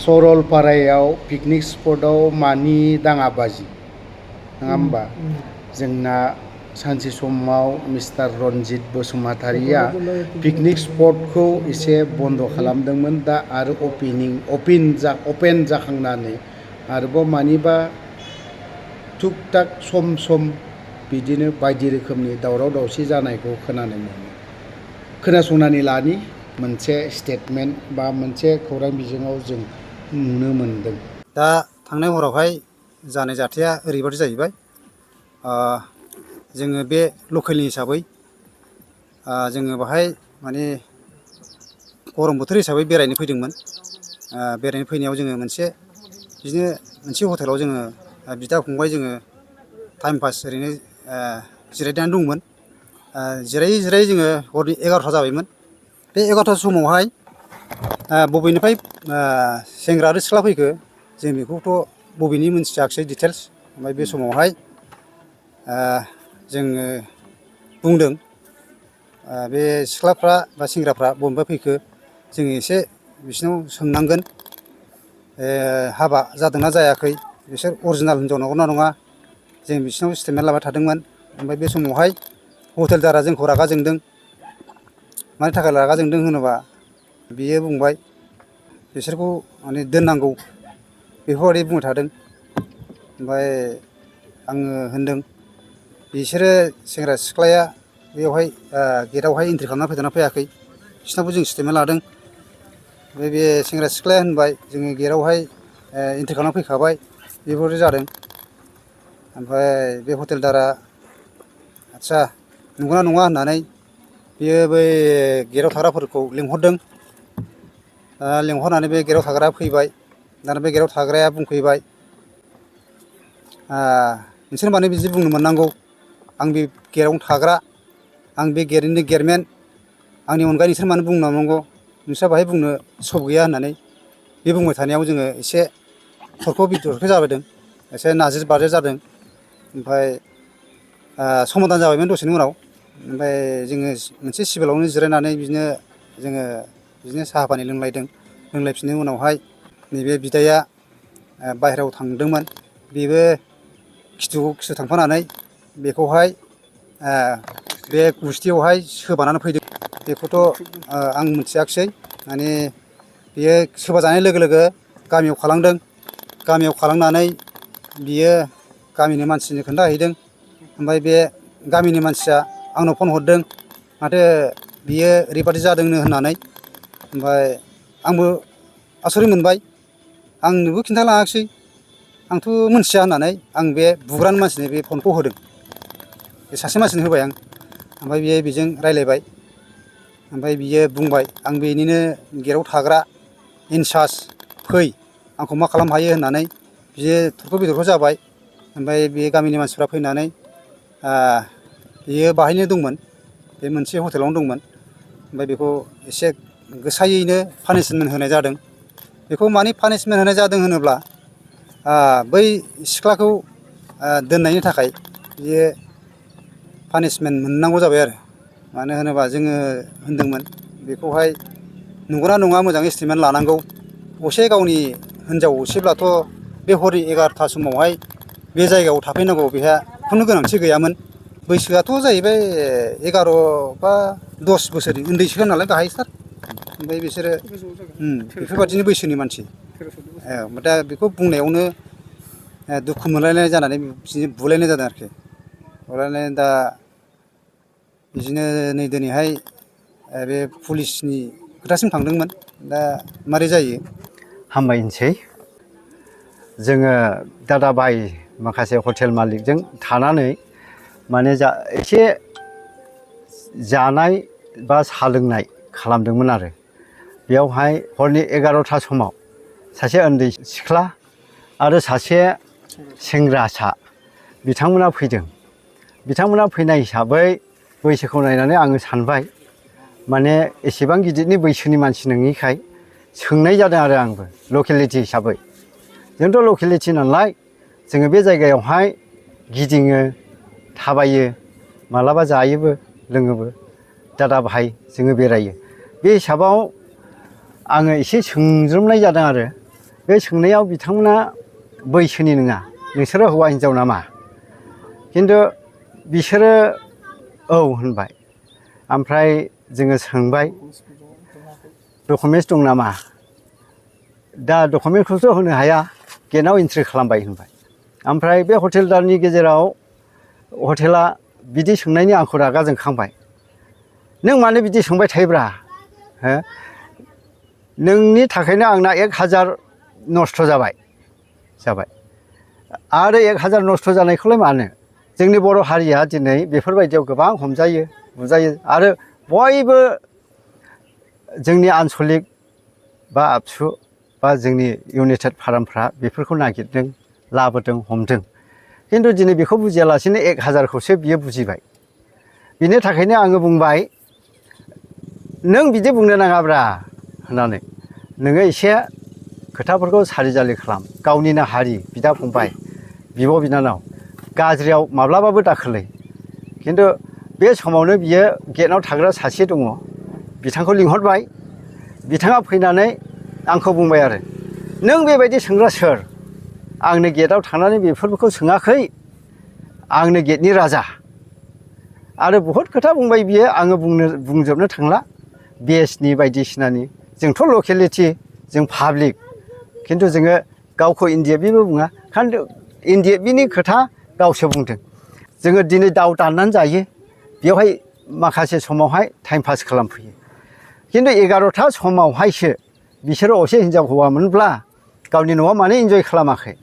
सरलपारायाव पिकनिक स्पटआव मानि दाङाबाजि नङा होमबा? जोंना सानसे समाव मिस्टार रनजित बसुमतारिया पिकनिक स्पटखौ एसे बन्द' खालामदोंमोन। दा आरो अपेन जाखांनानै आरोबाव मानिबा थुक थाक सम बिदिनो बायदि रोखोमनि दावराव दावसि जानायखौ खोनानो मोनो। खोनासंनानै लानि मोनसे स्टेटमेन्ट बा मोनसे खौरां बिजोङाव जों नुनो मोनदों। दा थांनाय हरावहाय जानाय जाथाया ओरैबायदि जाहैबाय, जोङो बे लकेलनि हिसाबै जोङो बाहाय माने गरम बोथोर हिसाबै बेरायनो फैदोंमोन। बेरायनो फैनायाव जोङो बिदिनो मोनसे हटेलाव जोङो बिदा फंबाय जोङो टाइम पास ओरैनो जिरायनानै दंमोन। जिरायै जोङो हरनि 11ता जाबायमोन। बे 11ता समावहाय बबेनिफ्राय सेंग्रा आरो सिख्ला फैखो जों बेखौथ' बबेनि मोनथियाखिसै डिटेल्स। ओमफ्राय बे समावहाय जोङो बुंदों बे सिख्लाफ्रा बा सेंग्राफ्रा बबेनिफ्राय फैखो जोङो एसे बिसोरनाव सोंनांगोन। हाबा जादोंना जायाखै, बिसोर अरिजिनेल हिनजाव नंगौना नङा, जों बिसोरनाव स्टेटमेन्ट लाबाय थादोंमोन। ओमफ्राय बे समावहाय हटेलदारा जोंखौ रागा जोंदों। मानि थाखाय रागा जोंदों होनोबा बियो बुंबाय बिसोरखौ माने दोननांगौ बेफोरबायदि बुंबाय थादों। ओमफ्राय आङो होनदों बिसोरो सेंग्रा सिख्लाया बेवहाय गेटआवहाय एन्ट्रि खालामना फैदोंना फैयाखै, बिसोरनावबो जों स्टेटमेन्ट लादों। ओमफ्राय बे सेंग्रा सिख्लाया होनबाय जोङो गेटआवहाय एन्ट्रि खालामना फैखाबाय, बेफोरबायदि जादों। ओमफ्राय बे हटेलदारा आदसा नंगौना नङा होननानै बियो बै गेटआव थाग्राफोरखौ लिंहरदों। लिंहरनानै बे गेटआव थाग्राया फैबाय। दाना बे गेटआव थाग्राया बुंफैबाय नोंसोर मानो बिदि बुंनो मोननांगौ, आं बे गेटआवनो थाग्रा, आं बे गेटनिनो गेटमेन, आंनि अनगायै नोंसोर मानो बुंनो नांगौ, नोंस्रा बाहाय बुंनो सक गैया होननानै बे बुंबाय थानायाव जोङो एसे थरख' बिथरख' जाबोदों, एसे नाजिर बाजिर जादों। ओमफ्राय समाधान जाबायमोन दसेनि उनाव। ओमफ्राय जोङो मोनसे सिभिलावनो जिरायनानै बिदिनो साहा पानि लोंलायदों। लोंलायफिननायनि उनावहाय नैबे बिदाया बाहेरायाव थांदोंमोन। बेबो खिथु थांफानानै बेखौहाय बे गुस्थियावहाय सोबानानै फैदों। बेखौथ' आं मिथियाखिसै। माने बियो सोबा जानाय लोगो लोगो गामियाव खारलांदों। गामियाव खारलांनानै बियो गामिनि मानसिनो खोन्थाहैदों। ओमफ्राय बे गामिनि मानसिया आंनाव फन हरदों, माथो बियो ओरैबादि जादोंनो होननानै। ओमफ्राय आंबो आसरित मोनबाय, आंनोबो खिन्थालाङाखिसै, आंथ' मोनथिया होननानै आं बे बुग्रानि मानसिनो बे फनखौ होदों। बे सासे मानसिनो होबाय आं। ओमफ्राय बियो बेजों रायज्लायबाय। ओमफ्राय बियो बुंबाय आं बेनिनो गेटआव थाग्रा इनसार्ज, फै आंखौ मा खालामनो हायो होननानै बियो थरख' बिथरख' जाबाय। ओमफ्राय बे गामिनि मानसिफ्रा फैनानै बियो बाहायनो दंमोन, बे मोनसे हटेलावनो दंमोन। ओमफ्राय बेखौ एसे गोसायैनो पानिसमेन्ट होनाय जादों। बेखौ मानि पानिसमेन्ट होनाय जादों होनोब्ला बै सिख्लाखौ दोननायनि थाखाय बियो पानिसमेन्ट मोननांगौ जाबाय आरो। मानो होनोबा जोङो होनदोंमोन बेखौहाय नंगौना नङा मोजाङै स्टेटमेन्ट लानांगौ। असे गावनि हिनजाव असेब्लाथ' बे हरनि 11ता समावहाय बे जायगायाव थाफैनांगौ बेहा खुनु गोनांथि गैयामोन। बैसोआथ' जाहैबाय 11 बा 10 बोसोरनि उन्दैसो नालाय गाहायथार। ओमफ्राय बिसोरो बेफोरबादिनो बैसोनि मानसि। दा बेखौ बुंनायावनो दुखु मोनलायनाय जानानै बिदिनो बुलायनाय जादों आरोखि। बुलायनाय दा बिदिनो नै दिनैहाय बे पुलिसनि खोथासिम थांदोंमोन। दा मारै जायो हामबायसै। जोङो दादा भाइ माखासे हटेल मालिकजों थानानै माने एसे जानाय बा साहा लोंनाय खालामदोंमोन आरो। बेयावहाय हरनि 11ता समाव सासे उन्दै सिख्ला आरो सासे सेंग्रासा बिथांमोना फैदों। बिथांमोना फैनाय हिसाबै बैसोखौ नायनानै आङो सानबाय, माने एसेबां गिदिरनि बैसोनि मानसि नङिखाय सोंनाय जादों आरो आंबो लकेलिटि हिसाबै। जोंथ' लकेलिटि नालाय जोङो बे जायगायावहाय गिदिङो, थाबायो, मालाबा जायोबो लोङोबो, दादा भाइ जोङो बेरायो। बे हिसाबाव आङो एसे सोंज्रोमनाय जादों आरो बे सोंनायाव बिथांमोना बैसोनि नङा नोंसोरो हौवा हिन्जाव नामा खिन्थु बिसोरो औ होनबाय ओमफ्राय जोङो सोंबाय डकुमेन्टस दं नामा दा डकुमेन्टखौथ' होनो हाया गेटआव एन्ट्रि खालामबाय होनबाय ओमफ्राय बे हटेलदारनि गेजेराव हटेला बिदि सोंनायनि आंखौ रागा जोंखांबाय नों मानो बिदि सोंबाय थायोब्रा हो नोंनि थाखायनो आंना 1000 नस्थ' जाबाय आरो 1000 नस्थ' जानायखौलाय मानो जोंनि बर' हारिया दिनै बेफोरबायदियाव गोबां हमजायो बुजायो आरो बयबो जोंनि आनसलिक बा आबसु बा जोंनि इउनाइटेड फार्मफ्रा बेफोरखौ नागिरदों लाबोदों हमदों खिन्थु दिनै बेखौ बुजियालासिनो 1000खौसो बियो बुजिबाय बिनि थाखायनो आङो बुंबाय नों बिदि बुंनो नाङाब्रा होननानै नोङो एसे खोथाफोरखौ सारिजालि खालाम गावनिनो हारि बिदा फंबाय बिब' बिनानाव गाज्रियाव माब्लाबाबो दाखोलै खिन्थु बे समावनो बियो गेटआव थाग्रा सासे दङ बिथांखौ लिंहरबाय बिथाङा फैनानै आंखौ बुंबाय आरो नों बेबायदि सोंग्रा सोर आंनो गेटआव थांनानै बेफोरखौ सोङाखै आंनो गेटनि राजा आरो बहुद खोथा बुंबाय बियो आङो बुंजोबनो थांला बेसनि बायदिसिनानि जोंथ' लकेलिटि जों पाब्लिक खिन्थु जोङो गावखौ इन्डियाबिबो बुङा खिन्थु इन्डियाबिनि खोथा गावसो बुंदों जोङो दिनै दाउ दाननानै जायो बेवहाय माखासे समावहाय टाइम पास खालामफैयो खिन्थु 11था समावहायसो बिसोरो असे हिनजाव हौवामोनब्ला गावनि न'आव मानो इन्जय खालामाखै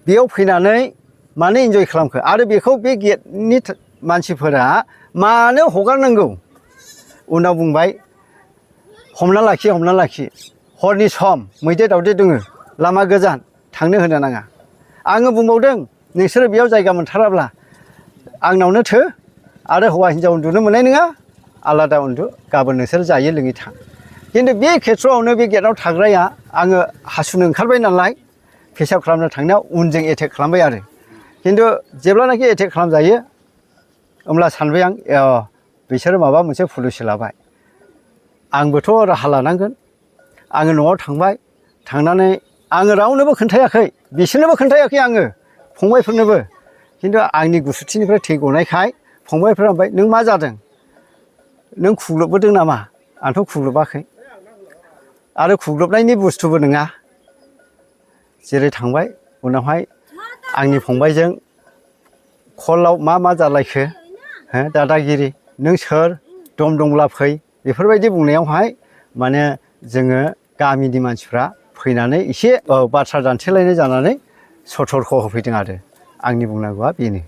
बेयाव फैनानै मानो इन्जय खालामखो आरो बेखौ बे गेटनि मानसिफोरा मानो हगारनांगौ उनाव बुंबाय हमना लाखि हरनि सम मैदेर दावदेर दङ लामा गोजान थांनो होनो नाङा आङो बुंबावदों नोंसोरो बेयाव जायगा मोनथाराब्ला आंनावनो थो आरो हौवा हिन्जाव उन्दुनो मोननाय नङा आलादा उन्दु गाबोन नोंसोर जायो लोङै थां खिन्थु बे खेथ्रआवनो बे गेटआव थाग्राया आङो हासुनो ओंखारबाय नालाय पेसाब खालामनो थांनायाव उनजों एटेक खालामबाय आरो खिन्थु जेब्लानाखि एटेक खालामजायो होमब्ला सानबाय आं बिसोरो माबा मोनसे पलिसि लाबाय आंबोथ' राहा लानांगोन आङो न'आव थांबाय थांनानै आङो रावनोबो खोन्थायाखै बिसोरनोबो खोन्थायाखै आङो फंबायफोरनोबो खिन्थु आंनि गुसुथिनिफ्राय थै गनायखाय फंबायफ्रा बुंबाय नों मा जादों नों खुग्लुबबोदों नामा आंथ' खुग्लुबाखै आरो खुग्लुबनायनि बुस्थुबो नङा जेरै थांबाय उनावहाय आंनि फंबायजों कलआव मा जालायखो हो दादागिरि नों सोर दम दंब्ला फै बेफोरबायदि बुंनायावहाय माने जोङो गामिनि मानसिफ्रा फैनानै एसे बाथ्रा दान्थेलायनाय जानानै सतर्क होफैदों आरो आंनि बुंनांगौआ बेनो